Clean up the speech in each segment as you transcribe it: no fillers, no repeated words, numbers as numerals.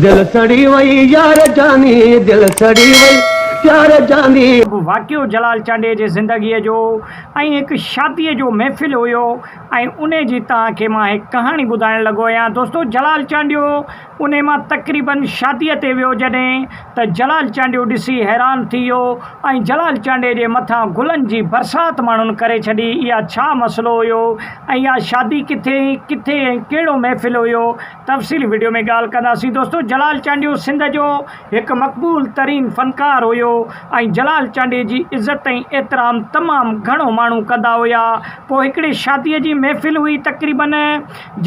دل سڙي وئي يار جاني دل سڙي وئي يار جاني. هڪ واقعو جلال چانڊيي جي زندگيء جو ۽ هڪ شاديء جو محفل هيو ۽ انهي جي توهان کي مان هڪ ڪهاڻي ٻڌائڻ لڳو آهيان دوستو جلال چانڊيو انهي مان تقريبن شاديء تي ويو جڏهن ته جلال چانڊيو ڏسي حيران ٿي ويو ۽ جلال چانڊيي جي مٿان گلن جي برسات ماڻهن ڪري ڇڏي اها ڇا مسئلو هيو ۽ اها شادي ڪٿي ڪٿي ۽ ڪهڙو محفل هيو تفصيلي وڊيو ۾ ڳالهه ڪنداسين دوستو جلال چانڊيو سنڌ جو هڪ مقبول ترين فنڪار هيو ۽ جلال چانڊيي جي عزت ۽ احترام تمام گهڻو ماڻهو ڪندا هيا پوء هڪڙي شادي جي محفل هئي تقريبن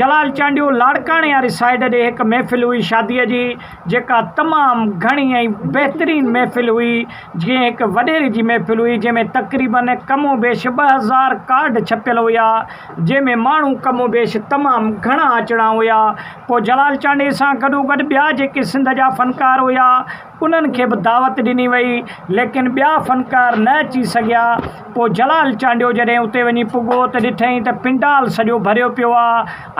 جلال چانڊيو لاڙڪاڻي واري سائيڊ ڏي هڪ محفل هئي شادي جي جيڪا تمام گهڻي ۽ بهترين محفل هئي جيئن هڪ وڏيري جي محفل هئي جنهن ۾ تقريبن ڪم و بيش 2000 ڪارڊ ڇپيل هيا جنهن ۾ ماڻهو ڪم و بيش تمام گهڻا اچڻا هيا. پوء جلال چانڊيي سان گڏوگڏ ٻيا جيڪي سنڌ جا فنڪار هيا، انهن کي به دعوت ڏني وئي، ليڪن ٻيا فنڪار نه اچي سگهيا. پوء جلال چانڊيو جڏهن اتي وڃي پڳو ته ڏٺئين ته پنڊال سڄو ڀريو پيو آ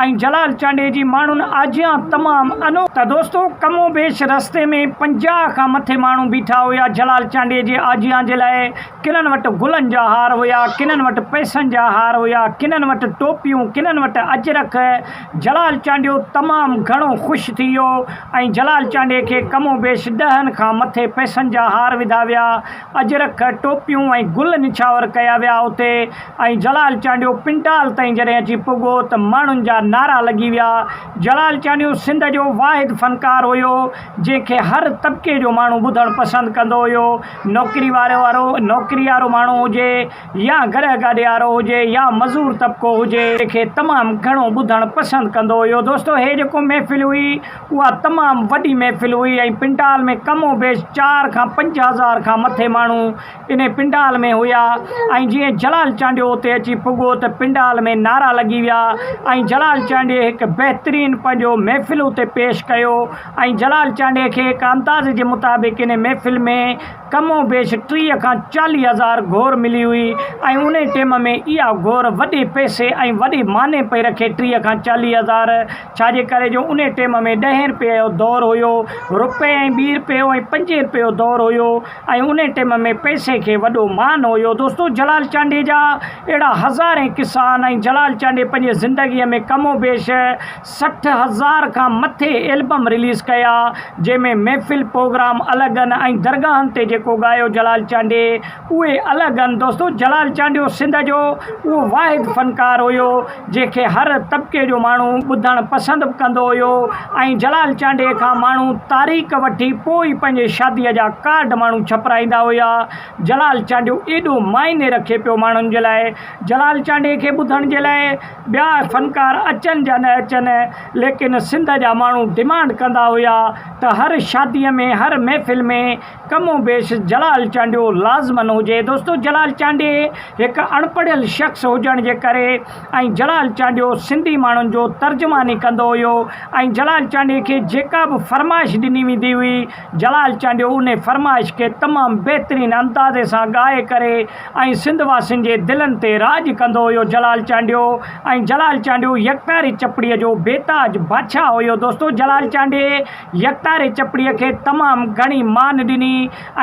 ۽ جلال چانڊيي جي ماڻهن آجيان تمام انو. ته دوستو ڪم و بيش رستي ۾ 50 کان مٿي ماڻهو بيٺا هيا جلال چانڊيي جي آجيان جي لاء. ڪنن وٽ گلن جا هار هيا، ڪنن وٽ پئسن جا هار هيا، ڪنن وٽ ٽوپيون، ڪنن وٽ اجرڪ. جلال چانڊيو تمام گهڻو خوش ٿي ويو ۽ جلال چانڊيي کي ڪم و بيش ڏهن کان مٿي پئسن جا هار وڌا ويا، اجرڪ، ٽوپيون ۽ گل نڇاور ڪيا ويا اتي ۽ جلال چانڊيو پنڊال تائين جڏهن اچي پڳو ته ماڻهن جا نعرا لڳي ويا. جلال چانڊيو سنڌ جو واحد فنڪار هيو، جنهن کي هر طبقي جو ماڻهو ٻڌڻ پسند ڪندو هيو. نوڪري وارو وارو نوڪري وارو ماڻهو هجي يا گڏهه گاڏي وارو هجي يا مزور طبقو هجي کي تمام گهڻو ٻڌڻ پسند ڪندو هيو دوستو هي جيڪو محفل هئي اها تمام وڏي محفل هئي ۽ پنڊال ۾ ڪم و بيش 4 کان 5000 کان مٿي ماڻهو انهي پنڊال ۾ هيا ۽ جيئن جلال چانڊيو اتي اچي پڳو ته پنڊال ۾ نعرا لڳي ويا ۽ جلال چانڊيي هڪ بهترين پنهنجو محفل اتي پيش ڪيو ۽ جلال چانڊيي کي هڪ اندازي جي مطابق انهي محفل ۾ ڪم و بيش 30 کان 40 هزار گهور ملي هئي ۽ انهي ٽيم ۾ اها گهور وڏي پئسي ۽ وڏي معني پئي رکي 30 کان 40 هزار ڇا جي ڪري جو انهي ٽيم ۾ ڏهين رپئي جو دور هيو رپئي ۽ ٻي رپئي ۽ پنجين رپئي جو دور هيو ۽ انهي ٽيم ۾ پئسي کي وڏو مان هيو دوستو جلال چانڊيي جا اهڙا هزارين قصا آهن ۽ جلال چانڊيي پنهنجي زندگي ۾ ڪم و بيش 60 هزار کان مٿي البم رليز ڪيا جنهن ۾ محفل پوگرام الڳ ان ۽ درگاهن تي جيڪو ڳايو جلال چانڊيي اهي الڳ ان دوستو جلال چانڊيو سنڌ جو اهو واحد فنڪار هيو جنهن کي هر طبقي جو ماڻهو ٻڌڻ پسند به ڪندو هيو ۽ جلال چانڊيي کان ماڻهو تاريخ وٺي پوء ئي پنهنجي شادي جا ڪارڊ ماڻهو ڇپرائيندا هيا جلال چانڊيو ايڏو معني رکي پيو ماڻهن جي لاء جلال چانڊيي کي ٻڌڻ جي لاء ٻيا فنڪار اچن يا نه اچن ليڪن سنڌ جا ماڻهو ڊمانڊ ڪندا هيا ته هر شادي ۾ هر محفل ۾ ڪم و بيش جلال چانڊيو لازمن هجي دوستو جلال چانڊيي هڪ اڻپڙهيل شخص هجڻ جي ڪري ۽ جلال چانڊيو سنڌي ماڻهن جو ترجماني ڪندو هيو ۽ جلال چانڊيي کي جيڪا به فرمائش ڏني ويندي هئي جلال چانڊيو انهي فرمائش کي تمام بهترين اندازي سان ڳائي ڪري ۽ سنڌ واسين جي دلن تي راڄ ڪندو هيو جلال چانڊيو ۽ جلال چانڊيو يڪتاري چپڙي جو بيتاج بادشاهه هيو دوستو جلال چانڊيي يڪتاري چپڙي کي تمام گهڻي مان ڏني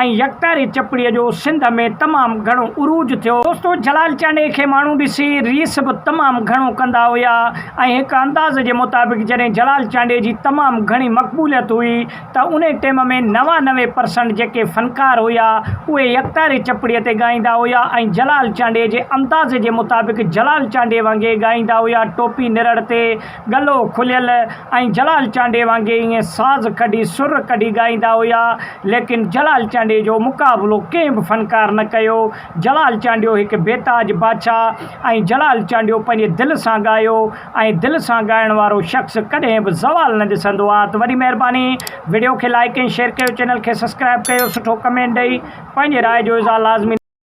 ۽ يڪتاري چپڙي جو سنڌ ۾ تمام گهڻو عروج ٿيو دوستو جلال چانڊيي کي ماڻهو ڏسي ريس به تمام گهڻو ڪندا هيا ۽ هڪ انداز جي مطابق جڏهن جلال چانڊيي جي تمام گهڻي مقبوليت هئي ته انهي ٽيم ۾ 99 پرسنٽ جيڪي فنڪار هيا اهي يڪتاري چپڙي تي ڳائيندا هيا ۽ جلال چانڊيي جي اندازي جي مطابق جلال چانڊيي وانگي ڳائيندا هيا ٽوپي نرڙ تي ڳلو کليل ۽ جلال چانڊيي وانگي ائين ساز ڪڍي سر ڪڍي ڳائيندا هيا ليڪن جلال چانڊيي جو مقابلو ڪنهن به فنڪار نه ڪيو جلال چانڊيو هڪ بيتاج بادشاهه ۽ جلال چانڊيو پنهنجي دل سان ڳايو ۽ دل سان ڳائڻ وارو شخص ڪڏهن به زوال نه ڏسندو آ ته وڏي مهرباني وڊيو کي لائيڪ ۽ شيئر ڪيو چينل کي سسڪرائب ڪيو سٺو ڪمينٽ ڏئي پنهنجي راء جو اظهار لازمي.